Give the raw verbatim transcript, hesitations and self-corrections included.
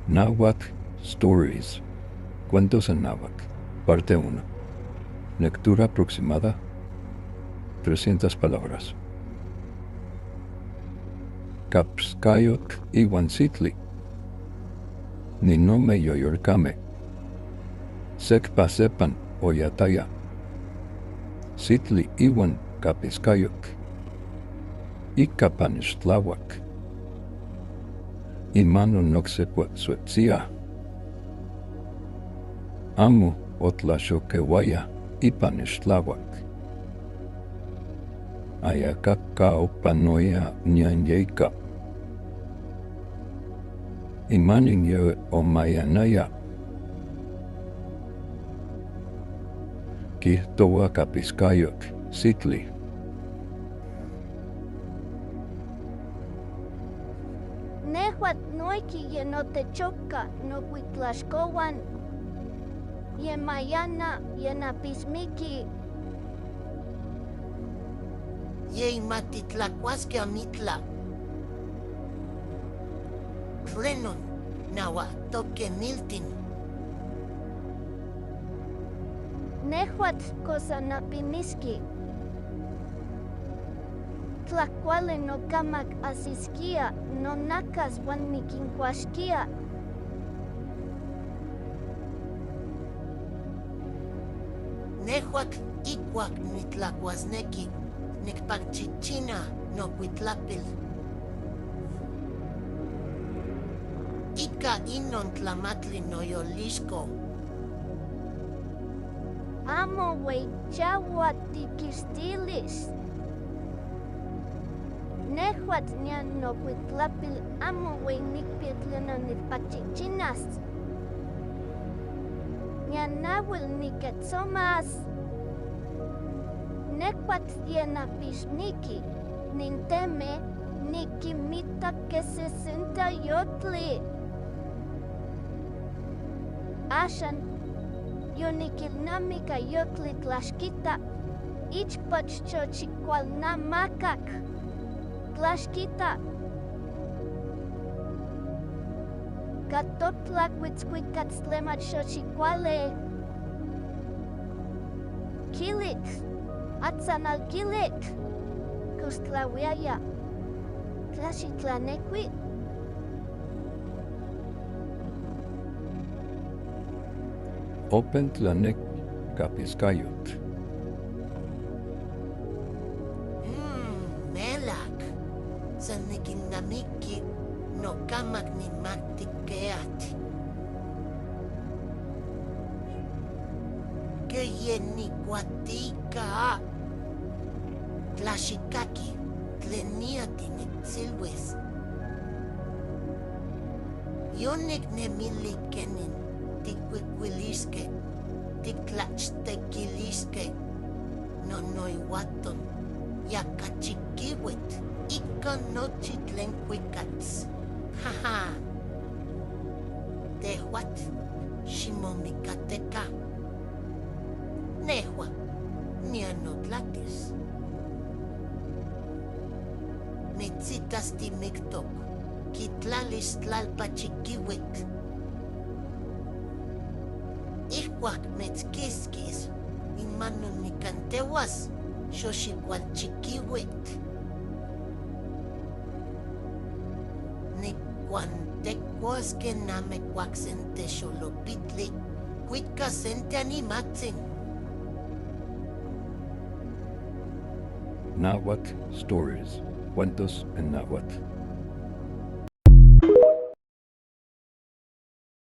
Nahuatl Stories. Cuentos en náhuatl. Parte uno. Lectura aproximada: trescientas palabras. Kapiskayotl iuan Sitli. Nin ome yoyolkamej. Sekpa sepan oyataya Sitli iuan Kapiskayotl. Ika panextlauak. Imanon oksekua suetsia. Amo otlaxokeuaya ipan ixtlauak. Ayaka opanoia nian yeika. Imanin ye omayanaya. Kijtoua Kapiskayotl Sitli. Nehuatl noiki ye notechoka nokuitlaxkouan. Ye mayana, ye napismiki. Yei matitlakuaskej amitlaj. Tlenon nauatokeniltin. Nehuatl kosanapiniski. Tla kuali nokamak ajsiskia, nonakas uan nikinkuaxtia. Nehuatl ikuak nitlakuasneki, nikpakchichina nokuitlapil. Ika inon tlamatli noyolixko. Amo uei chaua tikixtilis. Nehuatl nian nokuitlapil amo uei nikpia tlenon nikpakchichinas. Nian nauel niketsomas. Nehuatl ye napismiki. Nin teme nikinmita kej sesenta yotli. Axan yonikilnamika yotli tlaxkita, ichpoch xochikualnamakak. Tlaxkita. Katotlakuitskui katstlemach xochikuale. Kilitl, atsanal kilitl. Kox tlawiaya. Tlaxitlanekui. Open tlanek Kapiskayotl. Mm, melak. San nikinnamiki nokamak nimaktik keatl. Kej ye nikuatika. Tlaxikaki tlen nia timitsilwis. Yoniknemili kenin tikuikuiliskej, tiktlachtekiliskej, nonoiuaton, yakachikiuitl ika nochi tlen kuikats. Jaja. Tehuatl, ximomikateka. Nejua nian notlatis. Mitsitas timiktok, kitlalis tlalpachikiuitl. Ijkuak mitskiskis, imanon nikanteuas, xoxikualchikiuitl. Nikuantekuas ken ame kuak sen texolopitli kuika sen teanimatsin. Nahuatl Stories. Cuentos en náhuatl.